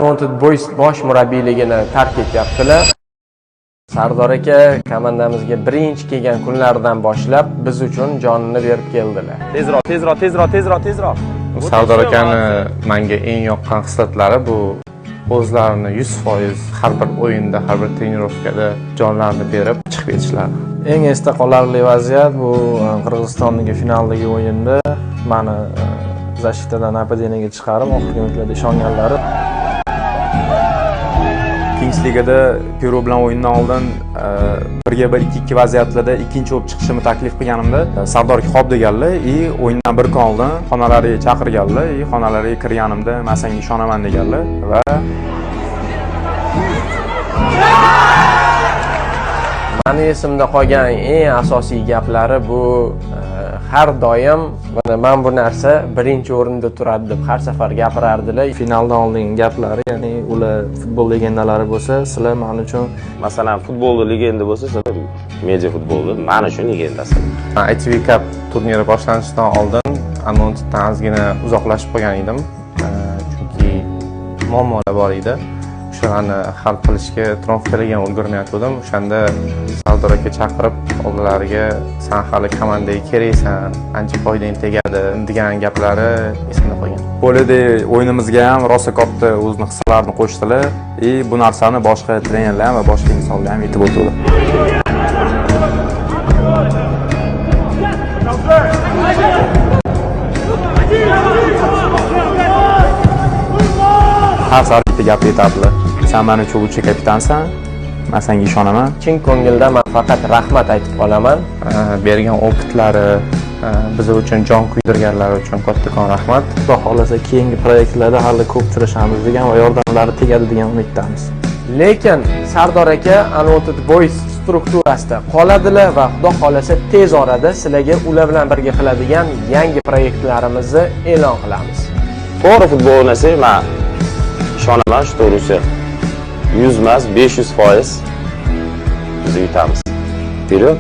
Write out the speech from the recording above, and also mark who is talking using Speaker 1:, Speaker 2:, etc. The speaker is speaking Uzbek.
Speaker 1: Unwanted Boys bosh murabbiyligini tark etyaptilar. Sardor aka komandamizga birinchi kelgan kunlaridan boshlab biz uchun jonini berib keldilar.
Speaker 2: Tezroq, tezroq, tezroq, tezroq, tezroq.
Speaker 3: Sardor akani menga eng yoqqan xislatlari bu o'zlarini 100% har bir o'yinda, har bir trenirovkada jonlarini berib chiqib ketishlari.
Speaker 4: Eng esda qolarli vaziyat bu Qirg'izistondagi finaldagi o'yinda mani защита dan нападение ga chiqarib, oxirgi minutlarda ishonganlari.
Speaker 5: Kings Ligada Peru bilan o'yindan oldin 1-1, 2-2 vaziyatlarda ikkinchi bo'lib chiqishimni taklif qilganimda Sardor aka "Xo'p" deganlar и o'yindan bir kun oldin xonalariga chaqirganlar и xonalariga kirganimda "Man senga ishonaman" deganlar va
Speaker 1: Mani esimda qolgan eng asosiy gaplari bu har doim mana man bu narsa birinchi o'rinda turadi deb har safar gapirardilar.
Speaker 4: Finaldan oldingi gaplari, ya'ni ular futbol legendalari bo'lsa, sizlar man uchun
Speaker 2: Masalan, futbolda legenda bo'lsa, sizlar media futbolda man uchun legendasizlar.
Speaker 3: ITV Cup turniri boshlanishidan oldin Unwanteddan ozgina uzoqlashib qolgan edim. Chunki muammolar bor edi. O'shalarni hal qilishga trenirovkalarga ham ulgurmayotgandim. O'shanda Sardor aka chaqirib oldilariga "San hali komandaga keraksan, ancha foydang tegadi" degan gaplari esimda qolgan.
Speaker 5: Поле da o'yinimizga ham rosa katta o'zini hissalarini qo'shdilar и bu narsani boshqa trenerlar ham va boshqa insonlar ham yetib o'tdi. Har safar bitta gap aytardilar: "San mani uchun лучший kapitansan, man senga ishonaman."
Speaker 1: Chin ko'ngildan man faqat rahmat aytib qolaman.
Speaker 3: Bergan опыт lari, biz uchun jon kuydirganlari uchun kattakon rahmat.
Speaker 4: Xudo xohlasa keyingi proyektlarda hali ko'p uchrashamiz degan va yordamlari tegadi degan umiddamiz.
Speaker 1: Lekin Sardor aka Unwanted Boys strukturasida qoladilar va Xudo xohlasa tez orada sizlarga ular bilan birga qiladigan yangi proyektlarimizni e'lon qilamiz.
Speaker 2: To'g'ri futbol o'ynasak, man ishonaman, что Rusiya 100 emas, 500% biz yutamiz. Вперед!